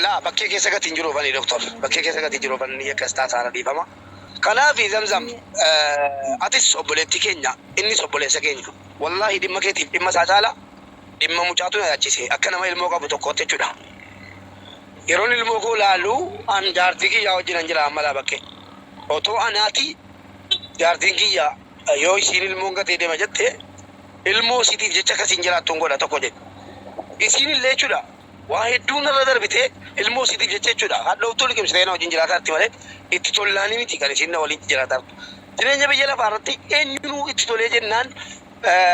Laa bakkee keessa gati hin jiruuf ani doktor. Bakkee keessa gati hin jiruuf ani akkas taasaara dhiifama. Kanaaf Zamzam atis obboleettii keenya innis obboleessa keenya. Wallaahi dhimma keetiif dhimma isaa caala dhimma mucaatu na yaachise akka nama ilmoo qabu tokkootti jechuudha. Yeroon ilmoo koo laalu an jaartii kiyyaa wajjin an jira amma laa bakkee. Otoo anaati jaartiin kiyya yoo isiin ilmoon gatee deema jette ilmoo isiitiif jecha akkasiin jiraattuun godha tokko jedhe. Isiin illee jechuudha waa hedduu narra darbitee ilmoo isiitiif jecha jechuudha hadhooftuu liqimsitee na wajjin jiraataarti malee itti tollaanii miti kan isiin na waliin jiraataartu. Jireenya biyya lafaa irratti eenyunuu itti tolee jennaan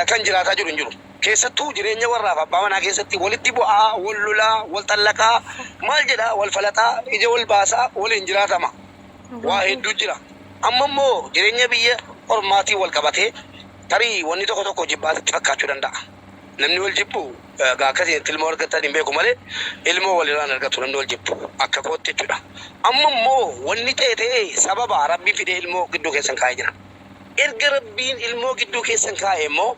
kan jiraataa jiru hin jiru. Keessattuu jireenya warraaf abbaa manaa keessatti walitti bu'aa, wal lolaa, wal xallaqaa, maal jedhaa, wal falaxaa, ija wal baasaa waliin jiraatama. Waa hedduu jira. Amma immoo jireenya biyya ormaatiin wal qabatee tarii wanni tokko tokko jibbaatitti fakkaachuu danda'a. Namni wal jibbu egaa akkasiin itti ilmoo argatan hin beeku malee ilmoo walirraa hin argatu namni wal jibbu akka kootti jechuudha. Amma immoo wanni ta'e ta'ee sababa Rabbiin fidee ilmoo gidduu keessan kaa'ee jira. Erga Rabbiin ilmoo gidduu keessan kaa'e immoo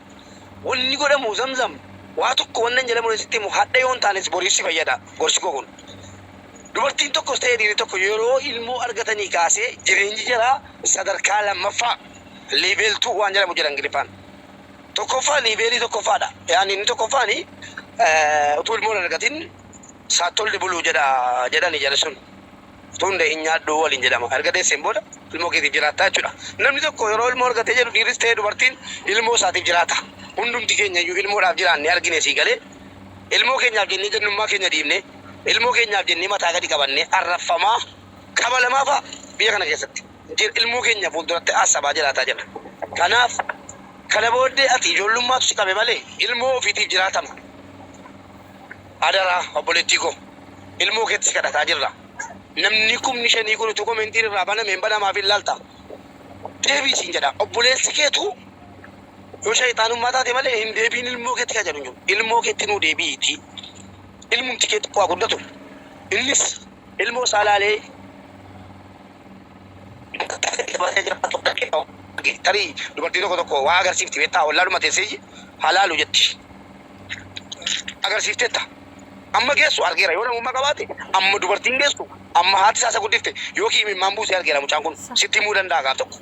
wanni godhamu Zamzam waa tokko wannan jedhamu sitti himu hadha yoo hin taanes boriif si fayyada gorsi koo kun. Dubartiin tokkos ta'e dhiirri tokko yeroo ilmoo argatanii kaasee jireenyi jaraa sadarkaa lammaffaa level 2 waan jedhamu jira Ingiliffaan. Tokkoffaa levelii tokkoffaadha. Yaani inni tokkoffaani utuu ilmoo hin argatin saattolli bulu jedha jedhani jarri sun. Utuu hin dahin nyaadhu waliin jedhama. Erga deesseen booda ilmoo keetiif jiraattaa jechuudha. Namni tokko yeroo ilmoo argatee jedhu dhiirris ta'ee dubartiin ilmoo isaatiif jiraata. Hundumti keenya iyyuu ilmoodhaaf jiraanne argine sii galee ilmoo keenyaaf jennee jannummaa keenya dhiibne ilmoo keenyaaf jennee mataa gadi qabannee arrabfamaa kabalamaa fa'a biyya kana keessatti ilmoo keenya fuulduratti haasabaa jiraataa jirra. Kanaaf kana booddee ati ijoollummaatu si qabe malee ilmoo ofiitiif jiraatama. Adaraa obboleettii koo ilmoo keetti si kadhataa jirra. Namni kumni shanii kun utuu komentiin irraa baname hin banamaaf hin laalta. Deebii siin jedha. Obboleessi keetu yoo shayxaanummaa taate malee hin deebiin ilmoo keetti kan jedhu hin jiru. Ilmoo keetti nuu deebi'iitii. Ilmumti kee xiqqoo haa guddatu. Innis ilmoo isaa laalee tarii dubartii tokko tokko waa agarsiifti beektaa ollaadhuma teessee halaalu jetti. Agarsiifteetta. Amma geessu argeera yoo namummaa qabaate amma dubartiin geessu amma haati isaa isa guddifte yookiin imimmaan buusee argeera mucaan kun sitti himuu danda'a gaaf tokko.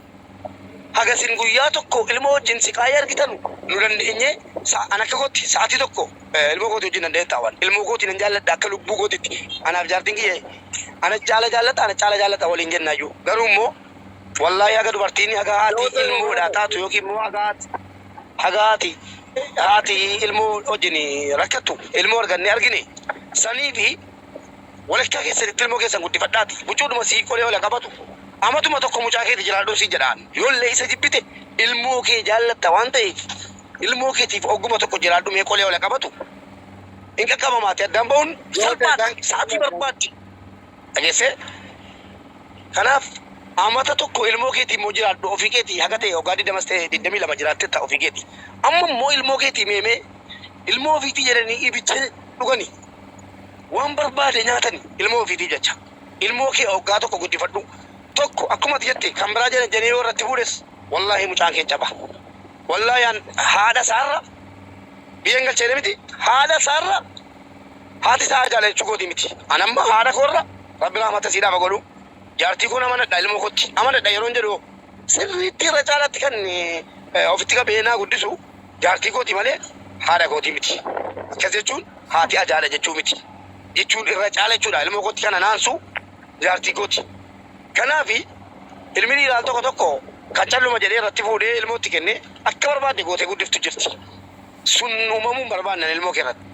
Haga isin guyyaa tokko ilmoo wajjin siqaayee argitanu nu dandeenyee an akka kootti sa'aatii tokko ilmoo kooti wajjin danda'ee taa'an. Ilmoo kooti nan jaalladha akka lubbuu kootitti. Anaaf jaartiin kiyya ana caala jaallata ana caala jaallata waliin jennaayyuu. Garuu immoo wallaahi haga dubartiin haga haati ilmoodhaa taatu yookiin immoo haga haati haga haati haati ilmoo wajjin rakkattu ilmoo argannee argine sanii fi walakkaa keessanitti ilmoo keessan guddifadhaati bucuudhuma sii qolee ola qabatu amatuma tokko mucaa keeti jiraadhuu siin jedhaan yoollee isa jibbite ilmoo kee jaallatta waan ta'eef ilmoo keetiif ogguma tokko jiraadhu mee qolee ola qabatu hin qaqqabamaati addaan ba'uun salphaadha sa'atii barbaaddi dhageessee kanaaf amata tokko ilmoo keetii immoo jiraadhu ofii keetii haga ta'e waggaa 20 ta'e 22 jiraattetta ofii keetii amma immoo ilmoo keetii meemee ilmoo ofiitii jedhanii ibicha dhugani waan barbaade nyaatani ilmoo ofiitiif jecha ilmoo kee waggaa tokko guddifadhu tokko akkuma ati jette kan biraa jedhan jedhanii yoo irratti fuudhes wallaahi mucaan kee caba wallaahi an haadha isaarra biyyan galcheene miti haadha isaarra haati isaa jaalachuu kooti miti an amma haadha koorra rabbi rahmata siidhaaf haa godhu jaartii koon amanadha ilmoo kootti amanadha yeroon jedhu sirriitti irra caalaatti kan ofitti qabee naa guddisu jaartii kooti malee haadha kooti miti. Akkas jechuun haati ajaadha jechuu miti. Jechuun irra caala jechuudha. Ilmoo kootti kana naansu jaartii kooti. Kanaaf ilmi dhiiraa tokko tokko kan calluma jedhee irratti fuudhee ilmootti kennee akka barbaadde gootee guddiftu jirti. Sun uumamuu hin barbaanne ilmoo kee irratti.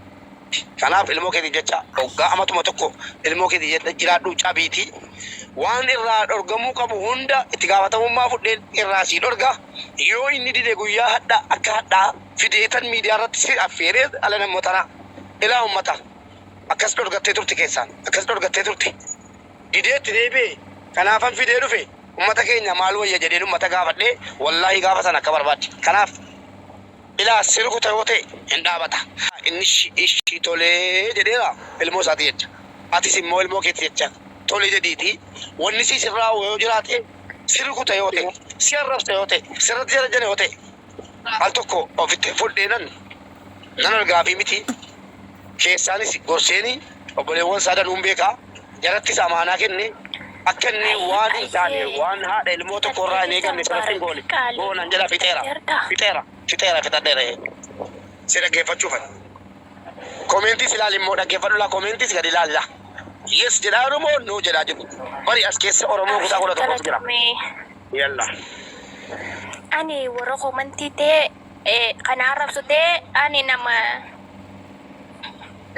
Kanaaf ilmoo keetiif jecha hoggaa amatuma tokko ilmoo keetiif jecha jiraadhuu cabiitii waan irraa dhorgamuu qabu hunda itti gaafatamummaa fudheen irraa sii dhorga. Yoo inni dide guyyaa hadha akka hadhaa fideetan miidiyaa irratti si affeeree ala namootana ilaa ummata akkas dhorgattee turte keessaan akkas dhorgattee turte didee itti deebi'e kanaafan fidee dhufe ummata keenya maal wayya jedheen ummata gaafadhee wallaahi gaafa sana akka barbaadde kanaaf Ilaa si rukuta yoo ta'e hin dhaabata. Inni ishii tolee jedheera ilmoo isaati jecha. Atis immoo ilmoo keeti jecha tole jedhiitii wanni sii sirraa'u yoo jiraate si rukuta yoo ta'e, si arrabsa yoo ta'e, sirratti jarajjana yoo ta'e al tokko ofitti fudhee nan nan argaafii miti keessaanis gorseeni Obboleewwan isaa danuun beeka. Jarattis amaanaa kenne. Akka inni waan hin taane Ayyee waan haadha ilmoo tokko irraa hin intaltee eegamne sirratti hin Mubaarak goone. qaalii Goonan jedha fixeera. jirta. Fixeera. Fixeera fixadheera. Si dhaggeeffachuufan. Commentis ilaali immoo dhaggeeffadhu laa commentis gadi ilaali laa. Yes jedhaa jiru moo no jedhaa jiru. Bari as keessa Oromoo kutaa Abshir 11tu jira. galatoomii. Yalla. Ani warra komantii ta'e kana arrabsu ta'e ani nama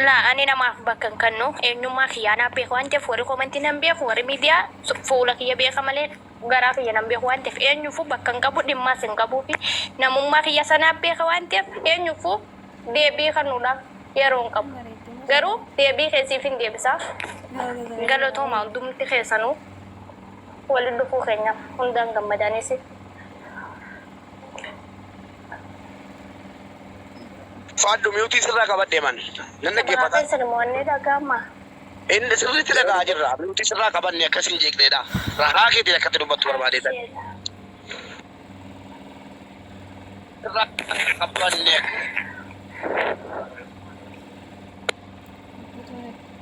laa ani namaaf bakka hin kennu eenyummaa kiyya anaa beeku waan ta'eef warri komantii nan beeku warri miidiyaa fuula kiyya beeka malee garaa kiyya nan beeku waan ta'eef eenyuufuu bakka hin qabu dhimmaas hin qabuu fi namummaa kiyya sanaa beeka waan ta'eef eenyuufuu deebii kennuudhaaf yeroo hin qabu. Garuu deebii kee siif hin deebisa. Galatoomaa hundumti keessanuu walitti dhufuu keenyaaf hundaan gammadaanis. Faaddu mute sirraa qabadhe man. Nan Sabaa dhaggeeffata. keessan immoo inni dhaga'ama. Inni sirriitti dhaga'aa jirra. Mute sirraa qabanne akkas hin jeeqneedha. Rahaa keetiin akkatti dubbattu barbaadeetan. Sirraa qabanne.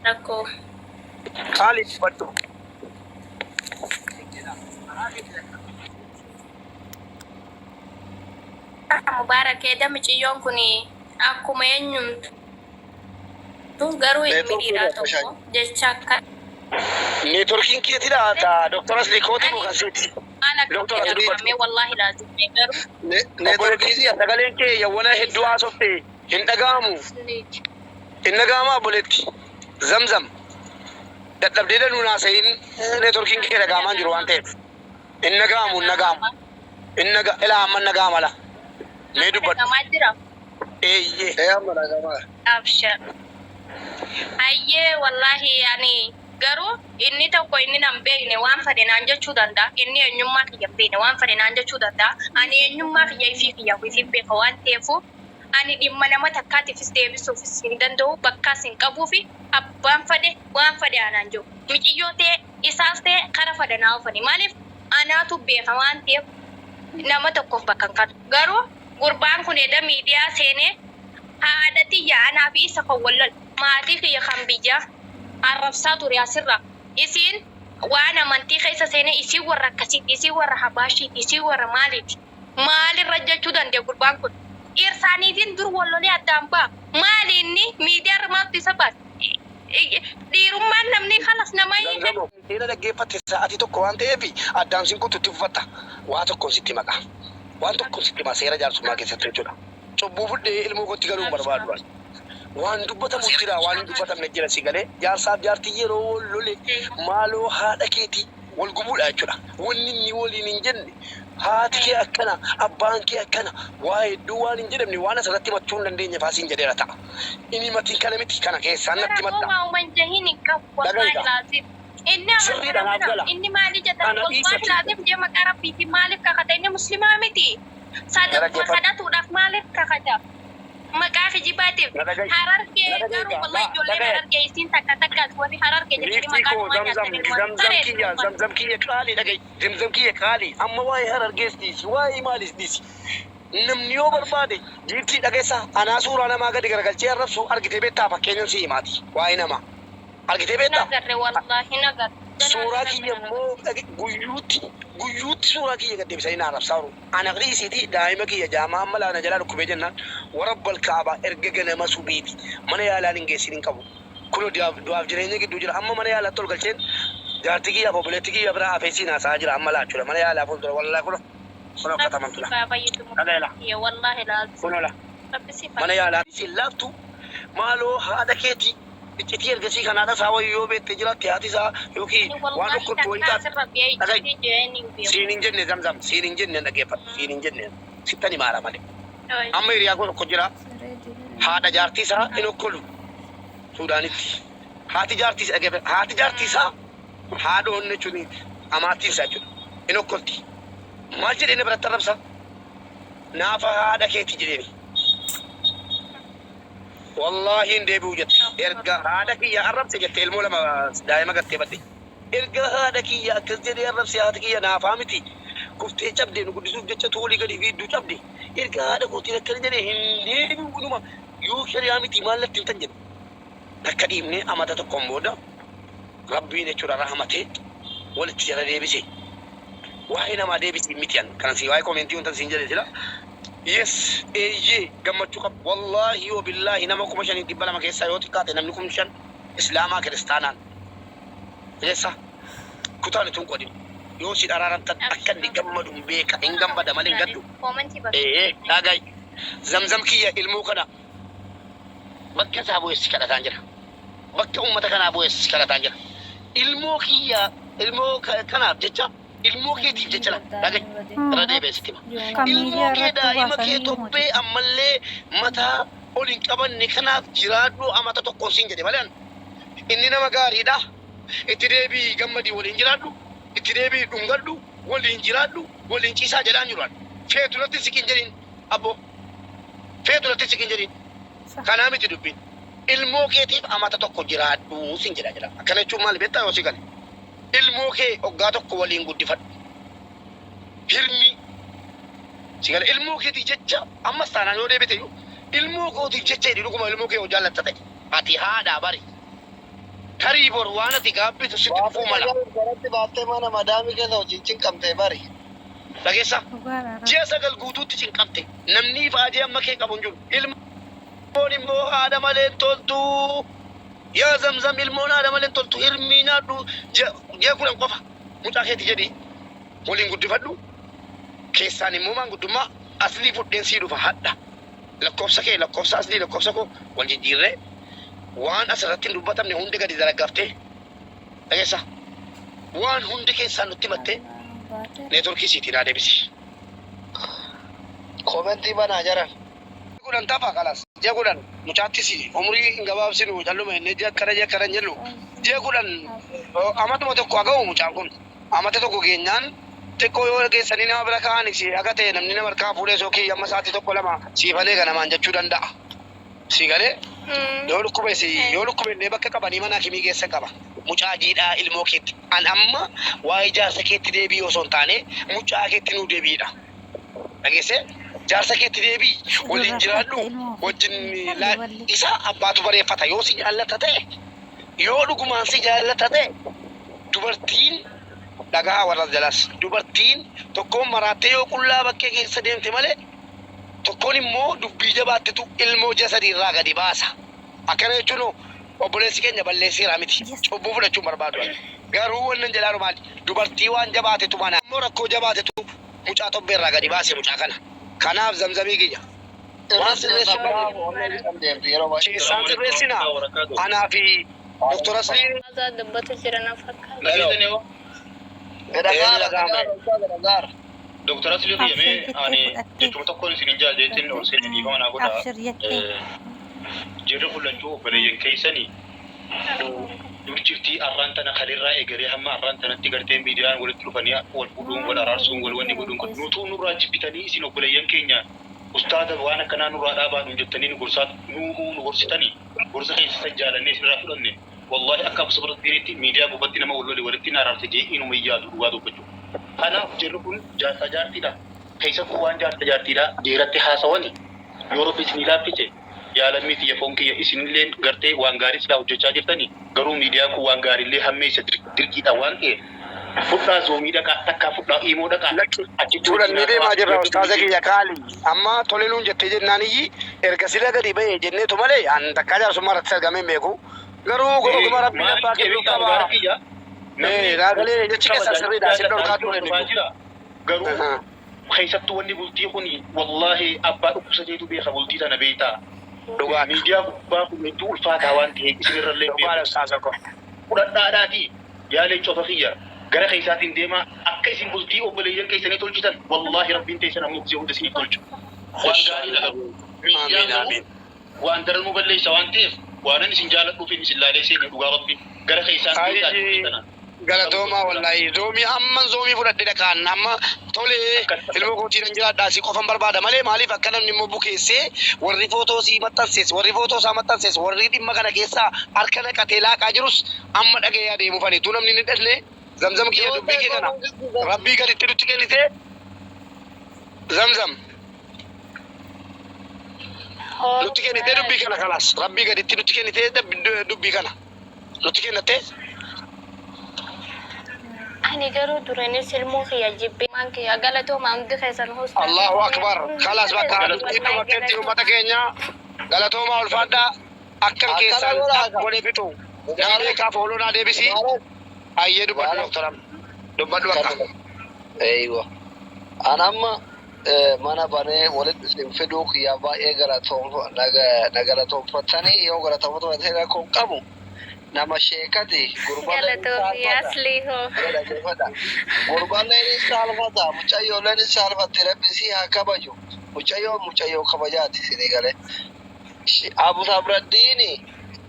Rakkoo. Qaali dubbadhu. Mubaarak eeda miciyyoon kun akkuma eenyumtu garuu ilmi Network dhiiraa irraa tokko jecha akka Networkiin keetidha. Doktor Asli kooti moo ani kan siiti? maal akka Doktor ati dubbadhu. jedhamame wallaahi laazimee garuu Obboleettii Networkii sagaleen kee yawwana hedduu haasofte hin dhaga'amu. Hin dhaga'amaa obboleetti. Zamzam. Dadhabdee danuun haasa'iin networkiin kee dhaga'amaa hin jiru waan ta'eef. Hin dhaga'amu hin dhaga'amu. Hin dhaga ilaa amma hin dhaga'ama la. Mee amma dubbadhu. dhagamaa jira. Eeyyee. Ee amma dhaga'amaa. Abshir. Hayyee wallaahi ani garuu inni tokko inni nan beekne waan fedhe naan jechuu danda'a. Inni eenyummaa kiyya hin beekne waan fedhe naan jechuu danda'a. Ani eenyummaa kiyya ifii kiyya ifiin beeka waan ta'eefu ani dhimma nama takkaatiifis deebisuufis hin danda'u bakkaas hin qabuufi abbaan fedhe waan fedhe anaan jiru. Miciyyoo ta'e isaas ta'e kara fedhe naa oofani. Maaliif anaatu beeka waan ta'eef nama tokkoof bakka hin kanu. Garuu gurbaan kun eda miidiyaa seenee haadha tiyya anaa fi isa kan wal lolu maatii kiyya kan biyyaa arrabsaa ture asirraa. Isiin waan amantii keessa seenee isiin warra akkasiiti, isiin warra habaashiiti, isiin warra maaliiti. Maalirra jechuu danda'a gurbaan kun? Dhirsaaniitiin dur wal lolee addaan ba'a. Maali inni miidiyaarra maaltu isa baase? Dhiirummaan namni kalas nama hiike. Zamzamo. Seera dhaggeeffatte sa'aatii tokko waan ta'eef addaan sin kuttu itti fufatta. Waa tokkoon sitti maqa. Waan tokkoon sitti hima seera jaarsummaa keessatti jechuudha. Cubbuu fudhee ilmoo kootti galuu hin barbaadu ani. Waan dubbatamu jira waan hin dubbatamne jira si galee jaarsaaf jaartii yeroo wal lole maaloo haadha keetii wal gubuudha jechuudha. Wanni inni waliin hin jenne haati kee akkana abbaan kee akkana waa hedduu waan hin jedhamne waan asirratti himachuu hin dandeenye faa siin jedheera ta'a. Hin himatin kana miti kana keessaan natti Gara himatta. koo waa uman jahin hin qabu Dhagahi wallahi gaa. laazim. Inni Sirriidha amantaa naaf mana gala. inni maali jedhan Kana wallahi dhiisati. laazim jee maqaa rabbiitiin maaliif kakata inni muslimaa miti. Na Sadaquma dhaggeeffadhu. kadhatuudhaaf maaliif kakata? Maqaa kijibaatiif Na dhagahi. harargee Na dhagahi garuu gaa. wallahi Laa ijoolleen dhagahi. harargee isiin takka takkaas warri harargee jettanii Giiftii maqaa koo numaa zamzam nyaatanii ilmaan zamzam saree kiyya ilmaan. zamzam kiyya qaali dhagahi. Zamzam kiyya qaali. Amma waa'ee harargees dhiisi waa'ee maalis dhiisi. Namni yoo barbaade giiftii dhageessa anaa suuraa namaa gadi garagalchee arrabsu argitee beektaa fakkeenyan si himaati waa'ee namaa. Argitee Hin beektaa? agarre wallahi hin agarre. Jalaa Suuraa hin kiyya agarre. immoo guyyuutti guyyuutti suuraa kiyya gad deebisanii na arrabsaa jiru. Ana dhiisiiti daa'ima kiyya jaamaa amma laana jalaa dhukkubee jennaan warabbal kaabaa erga ganama subiiti mana yaalaan hin geessin hin qabu. Kunoo du'aaf jireenya gidduu jira. Amma mana yaalaatti ol galcheen jaartii kiyyaaf obboleettii kiyya biraa hafee siin haasa'aa jira amma laachuudha. Mana yaalaa fuuldura wallaahi kunoo kunoo akka Rabbi tamantu la. siif haa fayyisu Dhaga'e la. kiyya wallahi laazim. Kunoo la. Rabbi siif haa Mana yaalaa siin laaftu maaloo haadha keetii iccitii ergasii kan haadha isaa wayii yoo beekte jiraatte haati isaa yookiin Ani waan wallahi okkoltu wayii takkaa taate asirra biyya dhaga'i. iccitii jedheen hin beeku. Siin hin jenne zamzam siin hin jenne dhaggeeffadhu siin hin jenne sittan himaara malee. Amma hiriyaa koo tokko jira haadha jaartii isaa hin okkolu Suudaanitti. Haati jaartii isaa dhaggeeffadhu haati jaartii isaa haadhoon jechuun amaattiin isaa jechuudha hin okkolti. Maal jedhee na biratti arrabsa? Naafa haadha keeti jedheeni. Wallaahi hin deebi'u jette. Erga haadha kiyya arrabse jette ilmoo lama daa'ima gattee badde. Erga haadha kiyya akkas jedhee arrabse haati kiyya naafaa miti. Kuftee cabde nu guddisuuf jecha toolii gadi fiidduu cabde. Erga haadha kootiin akkana jedhee hin deebi'u inuma yoo shari'aa miti maal natti himtan jedhe. Takka dhiifnee amata tokkoon booda Rabbiin jechuudha rahmatee walitti jara deebise. Waa'ee namaa deebisi miti an kanan si waa'ee komentii wanta siin jedhe sila. Yes, eeyyee, gammachuu qaba. Wallaahi wa billaahi, nama 5200 keessaa yoo xiqqaate namni 5000 islaamaa kiristaanaan keessa kutaan utuu hin qodin yoo isin araaramtan akka inni gammadu hin beeka, hin gammada malee hin gaddu. Ee, dhaga'i, Zamzam kiyya, ilmoo kana bakka isaa bu'ees si kadhataan jira, bakka ummata kanaa bu'ees si kadhataan jira. Ilmoo kiyya, ilmoo kanaaf jecha, ilmoo keetiif jecha, la dhaga'i, irra deebi'ee sitti hima. Kan Ilmoo miidiyaa kee irratti daa'ima kee baasanii tobbee ammallee mataa ol hin qabanne kanaaf jiraadhu amata tokkoon siin jedhe malee an inni nama gaariidha, itti deebi'i, gammadii waliin jiraadhu, itti deebi'i, dhungadhu, waliin jiraadhu, waliin ciisaa jedhaan jiru an. Feetu natti hin siqin jedhiin, abbo, feetu natti hin siqin jedhiin. Kanaa miti dubbiin. Ilmoo keetiif amata tokko jiraadhu sin jedha jira. Akkana jechuun maali beektaa yoo si gale? Ilmoo kee hoggaa tokko waliin guddifadhu. Hirmii si gale, ilmoo keetiif jecha ammas taanaan yoo deebite iyyuu ilmoo kootiif jecha jedhi. Dhuguma ilmoo kee yoo jaallatta ta'e, ati haadhaa bari. Tarii bor waan ati gaabbitu sitti dhufuu mala. Garatti baattee mana madaamii keessa wajjin cinqamtee bari. Dhageessaa? Dhugaadha. Ji'a 9 guutuutti cinqamte. Namni ifaajee amma kee qabu hin jiru. Ilmoon immoo haadha malee hin toltu. Yaa Zamzam, ilmoon haadha malee hin toltu. Hirmii nyaadhu, ji'a 10 qofa mucaa keeti jedhii waliin guddifadhu. Keessaan immoo maanguddummaa aslii fudheen sii dhufa hadha. Lakkoofsa kee, lakkoofsa aslii, lakkoofsa koo wal jijjiirree waan asirratti hin dubbatamne hundi gadi zaraggaftee, dhageessaa? Waan hundi keessaan nutti himattee neetworkii siitii naa deebisi. Komentii banaa jaran. 10 tafa kalas, ji'a 10 mucaattis umrii hin gabaabsinu, calluma jennee ji'a akkana, ji'a akkana hin jennu. Ji'a 10, amatuma tokko haa ga'u mucaan kun. Amata tokko geenyaan xiqqoo yoo geessanii nama bira kaa'anis haga ta'e namni nama harkaa fuudhee sookii amma sa'aatii tokko lama siifan eega namaan jechuu danda'a. Si galee? Yoo dhukkube si yoo dhukkube illee bakka qabanii mana hakimii geessan qaba. Mucaa jiidhaa ilmoo keetti. An amma waa'ee jaarsa keetti deebi'i osoo hin taane mucaa keetti nuu deebi'idha. Dhageessee? Jaarsa keetti deebi'i, waliin Durra jiraadhu, fudhatte ilmoo wajjin ofiitti laa kalli walli. Isa abbaatu bareeffata yoo si jaallata ta'e, yoo dhugumaan si jaallata ta'e. Dubartiin, dhagahaa warra jalaas, dubartiin tokkoon maraattee yoo qullaa bakkee keessa deemte malee tokkoon immoo dubbii jabaattetu ilmoo ji'a 3 irraa gadi baasa. Akkana jechuun hoo obboleessi keenya balleesseera miti. Cubbuu fudhachuu hin barbaadu ani. Garuu wannan jedhaaru maali? Dubartii waan jabaatetu mana immoo rakkoo jabaatetu mucaa tobbee irraa gadi baase mucaa kana. Kanaaf Zamzamii kiyya, waan Irratti sirreessuu qabnu onnee dhiqan deemti yeroo baay'ee. keessaan sirreessina. Anaa fi Dr. Asliin. Haasaa dubbatu jira na fakkaata. Dhageessanii hoo? Ee, ni Dhagaara dhaga'ama. dhagaara ustaaza dhagaara. Dr. Aslii Abshir kiyyamee jettee ani fudhatte. jechuma tokkoon isin hin jaaljeetiin ol seenee dhiifama naa godha. Abshir jettee. Jirri kun lachuu obboleeyyan keessanii dur jirtii arraan tana kalirraa eegalee hamma arraan tanatti gartee miidiyaan walitti dhufanii wal fuudhuun, wal araarsuun, wal wanni godhuun kun nutuu nurraa jibbitanii isin obboleeyyan keenya ustaaza waan akkanaa nurraa dhaabaa nuun jettanii nu gorsaa nuuhuu nu gorsitanii gorsa keessa san jaalannee isinirraa fudhanne. Wallaahi, akka Abu Sabratdiinitti miidiyaa gubbatti nama wal lole walitti hin araarse jee inuma hin yaadu dhugaa dubbachuu. Kanaaf jarri kun jaarsaa jaartiidha. Keessattuu waan jaarsa jaartiidha jeeratti haasawani yoo Rabbi isinii laaffise, yaa lammii tiyya, foon kiyya, isinilleen gartee waan gaarii silaa hojjachaa jirtani, garuu miidiyaan kun waan gaariillee hammeessa dirqiidhaan waan ta'eef fudhaa zoomii dhaqaa, takkaa fudhaa iimoo dhaqaa, Lakki, achitti wajjin fudhannee haasawaa deemaa jirra, jarri kun ustaaza illee kiyya qaali. Amma tole nuun jettee jennaan iyyi erga sila gadi ba'e jenneetu malee an takkaa jaarsummaa irratti argamee hin beeku. Garuu oguma Rabbiin Maaliif abbaa kennuuf beektaa qaba. Mubaarak kiyya, namni Ee, naagalee jechi qaba keessan sirriidha, jaalladha isin dhorkaa ture hordofaa nuti. jira garuu keessattuu wanni bultii kuni wallaahi abbaa dhukkubsateetu beeka bultii tana, beektaa? Dhugaadha. Miidiyaa gubbaa kun hedduu ulfaataa waan ta'eef isinirrallee Dhugaadha, beeku ustaaza koo. fudhadhaadhaatii yaa leencota kiyya, gara keessaatiin deemaa akka isin bultii obboleeyyan keessanii tolchitan, wallaahi Rabbiin teessan ammoo gisee hunda isiniif tolcha. Waan gaariidha garuu miidiyaan Amiin, garuu amiin. waan daranuu balleessa waan ta'eef waanan isin jaaladhuufin isin laalee seene. Dhugaa Rabbi, gara keessaan deemaa Ayyi ijoollee tana. Galatoomaa wallaahi, zoomii amman zoomii fudhadhe dhaqaan amma tolee ilmoo kootiinan jiraadha, si qofan barbaada malee. Maaliif akka namni immoo bukeessee warri footoo sii maxxansees, warri footoo isaa maxxansees, warri dhimma kana keessaa harka naqatee laaqaa jirus amma dhaga'ee adeemuufani utuu namni hin dhadhne. Zamzam kiyya, dubbii kee kana Rabbii gaditti nutti kennite, Zamzam. Nutti kennitee dubbii kana kalaas rabbii gaditti nutti kennitee dubbii kana nutti kennattee. Ani garuu duranis ilmoo kiyya jibbee maan kiyya galatooma hundi keessan hosta. Allahu akbar. Kalaas bakka dubbii dhumatteetti uummata keenya galatoomaa ulfaadhaa akkan keessaan godhee fixu. Nama beekaaf ooluu naa deebisii. Ayyee, dubbadhu doktora. Dubbadhu bakka. Eeywa. An amma mana banee walitti isin fiduu kiyyaa baay'ee na galatoonfatanii yoo galatoonfatanii rakkoo hin qabu. Nama sheekati gurbaan. Galatoomi aslii hoo. Gurbaan ni saalfata, mucayyooleen ni saalfatti, rabbi si haa kabaju. Mucayyoo mucayyoo kabajaati isinii galee. Abu Sabraddiini,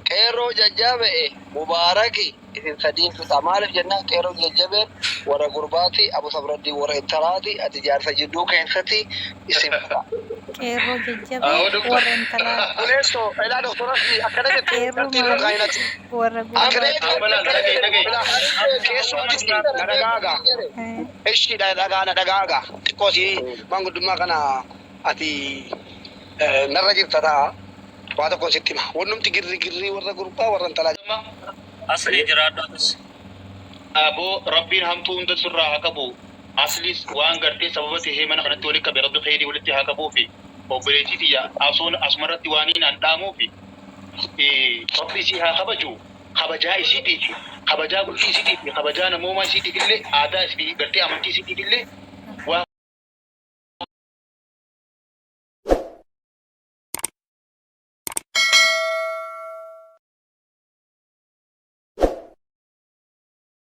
qeerroo jajjabe'e mubaaraki, isin sadiin fixa. Maaliif jennaan, qeerroo jajjabeen warra gurbaati, Abu Sabraddiin warra intalaati, ati jaarsa jidduu keessatti isin fixa. Qeerroo Awwa, jajjabee doktor. warra intalaa. Buleessoo ilaa doktoras akkana jette Qeerroo tartiibni maali kaayinati. warra Akkana gurbaati. Amma laal, dhaga'i, dhaga'i. Keessumatti na dhagaaga. Ishi dhagaa na dhagaaga. Xiqqoo si maanguddummaa kana ati narra jirta ta'a. Waa tokkoon sitti hima. Wannumti girri girrii warra gurbaa warra intalaa. Asli jiraadhu atis. Aboo, rabbiin hamtuu hunda sirraa haa qabu. Aslis waan gartee sababa tahee mana kanatti walitti qabe rabbi kheyrii walitti haa qabuu fi obboleettii tiyya asoon asumarratti waan inni an dhaamuu fi rabbi isii haa kabaju. Kabajaa isiitiif, kabajaa bultii isiitiif, kabajaa namoomaa isiitiif illee, aadaa isii gartee amantii isiitiif illee.